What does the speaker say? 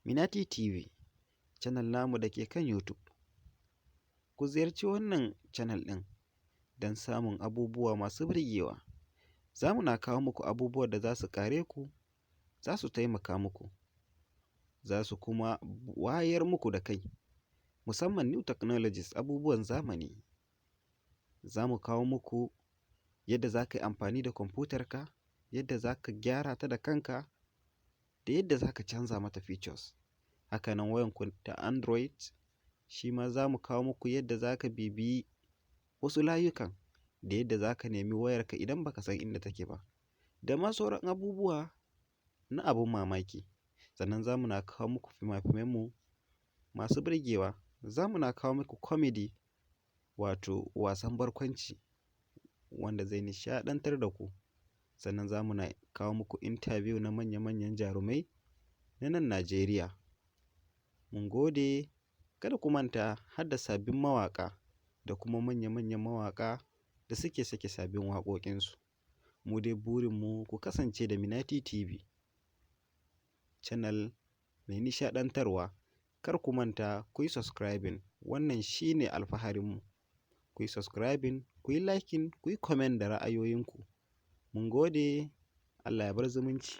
Minati TV, channel namu da ke kan YouTube. Ku ziyarci wannan channel ɗin don samun abubuwa masu burgewa. Za mu na kawo muku abubuwan da za su ƙare ku, za su taimaka muku, za su kuma wayar muku da kai, musamman new technologies, abubuwan zamani. Za mu kawo muku yadda za ka yi amfani da kwamfutarka, yadda za ka gyara ta da kanka, da yadda za ka canza mata features. Hakanan wayanku ta Android shi ma za mu kawo muku yadda za ka bibiyi wasu layukan da yadda za ka nemi wayarka idan ba ka san inda take ba, da ma sauran abubuwa na abun mamaki. Sannan za mu na kawo muku fina-finanmu masu burgewa. Za mu na kawo muku comedy, wato wasan barkwanci wanda zai nishaɗantar da ku. Sannan za mu na kawo muku interview na manya-manyan jarumai na nan Najeriya. Mun gode, kada ku manta har da sabbin mawaƙa da kuma manya-manyan mawaƙa da suke sake sabbin waƙoƙinsu. Mu dai burinmu ku kasance da Minati TV, channel mai nishaɗantarwa. Kar ku manta ku yi subscribing, wannan shi ne alfaharinmu. Ku yi subscribing, ku yi liking, ku yi comment da ra'ayoyinku. Mun gode, Allah ya bar zumunci.